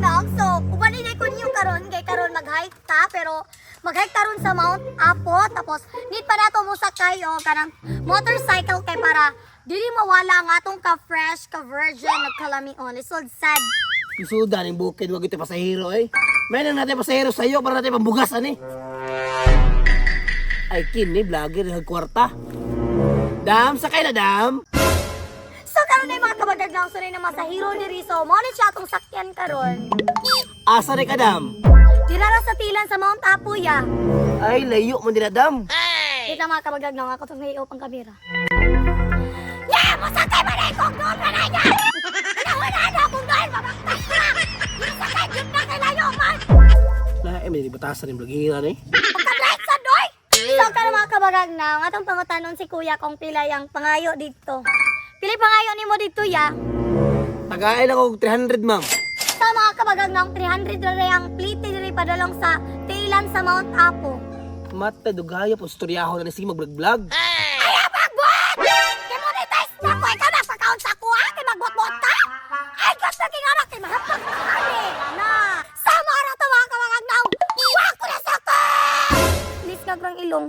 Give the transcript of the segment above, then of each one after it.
Kabagagnaong. So, uban din ko niyo karon kay karon mag-hike ta, pero mag-hike ta ron sa Mount Apo, tapos need pa nato mo sakay o kanang motorcycle kay para dili mawala ang atong ka-fresh, ka-virgin, nagkalamion. Lisod sad. Isuda ning bukid wag ito pasahero eh. May nang natin pasahero sa iyo para natin pambugas ani. Ay kini vlogger ng kwarta. Dam, sakay na dam. So karon ay mga kabagagnaong, sunay na masahiro diri. So, mo ni siya atong sakyan karon. Asa ni ka dam? Dirara sa tilan sa Mount Apo ya. Ay layo man dira dam. Kita mga kabagagnaong, ako itong naiop ang kamera. Yeah! Masakay man ay kong doon man ay niya! Wala na akong doon! Mabaktas na! Masakay yun na kay layo man! Na eh may batasan ni vlogger ni. Pagka-drive sa doy! So karon mga kabagagnaong, atong pangutanon si kuya kung pila yung pangayo dito. Pili pangayo nimo dito ya. Tagaay lang og 300 ma'am. Sa mga kabagagnaong, 300 na rin ang plite diri padalong sa tilan sa Mount Apo. Mata dugaya po storyaho na ni sige mag-vlog. Ay, magbuhat! Kay monetize na ko, ikaw na pagkaon sa kuha, kay magbuot-buot ka! Ay, gusto king anak, kay mahapag ka kami! Na! Sama na to mga kamagagnaw! Wa ko na sa ko! Please, gagrang ilong.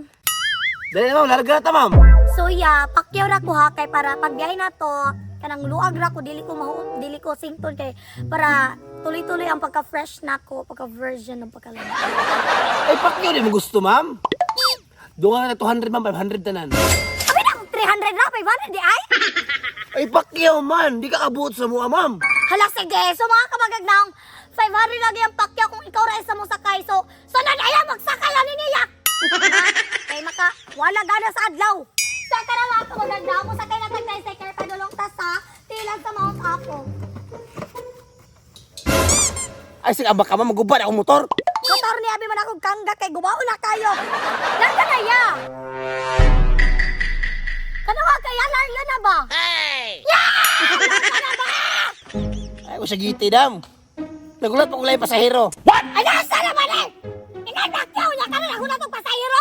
Dali na ma'am, larga na ta ma'am. So yeah, pakyaw ra ko ha, kay para pagbiyahe na to, kanang luag ra ko, dili ko mahuot, dili ko sington kay para tuloy-tuloy ang pagka-fresh na ko, pagka-version ng pagka-lamig. Ay pakyo di mo gusto ma'am. Dunga na 200 ma'am, 500 tanan. Abi na, 300 ra, 500 di ay! Ay pakyaw man, di ka kabuot sa mua ma'am. Hala, sige. So mga kamagagnaong, 500 lagi ang pakya kung ikaw ra isa mo sakay. So, sunod ayaw magsakay ani niya. Ha? Kay maka, wala gana sa adlaw. Sa tara mga kamagagnaong, mo sakay na tag tricycle padulong ta sa tilan sa Mount Apo. Ay sige abak ka ma'am, maguban akong motor. Motor ni abi man akong kangga kay gubaw na kayo. Larga na ya. Kano ka kaya larga na ba? Hey! Yeah! Larga na ba? Ay ko siya giti dam. Nagulat pa kung lahi pasahero. What? Ay, asa naman eh! Inay Pacquiao! Nya karon ako na itong pasahero!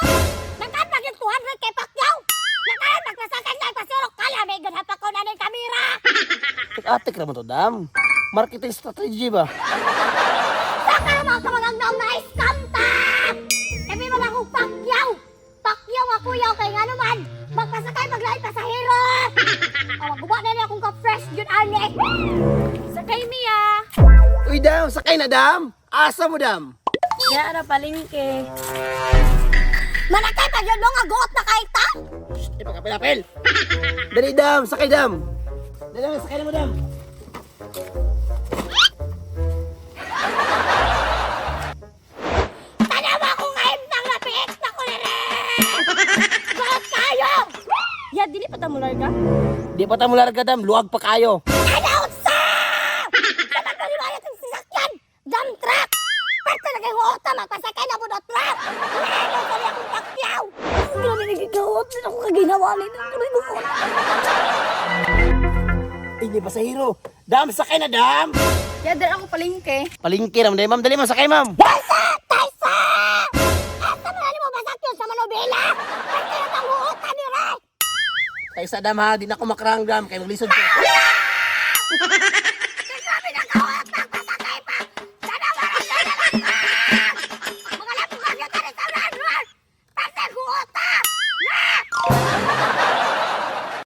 Nagkatag yung 200 kay Pacquiao! Nya karon magpasakay na ang pasahero! Kala may ganap ako na ng kamera! Atik naman to dam. Marketing strategy ba? Sa karon mga kamagagnaong na-scam ta! Kami man akong Pacquiao! Pacquiao nga kuyaw kay nga naman! Magpasakay maglain pasahero! Awa, guba na niya akong ka-fresh yun, ani! Sakay Mia! Uy dam, sakay na dam. Asa mo dam? Ya ara palengke. Manakay pag yun mo nga guot na kay ta! Shh, ay pagkapil-apil. Dali dam, sakay dam. Dali dam, sakay na mo dam. Tanawa ko ngayon ng napiit na ko Guot kayo! Ya dili pa ta mo larga. Di pa ta mo larga dam, luwag pa kayo. Ano sa? Sa pagpaniwala itong sasakyan! Dump truck! Pwede na kayong uota, magpasakay na po na truck! Lalo kami akong pakyaw! Grabe nagigawot din ako kaginawa nito. Grabe buot. Ay, di pasahero. Dam, sakay na dam. Ya diri ako palengke. Palingki naman dali ma'am, dali ma'am, sakay ma'am. Taysa! Taysa! Asa mo na mo masakyan sa manobela? Pwede na itong uota ni Ray! Kaysa dam ha, di na ako makrang dam, kay maglisod ko.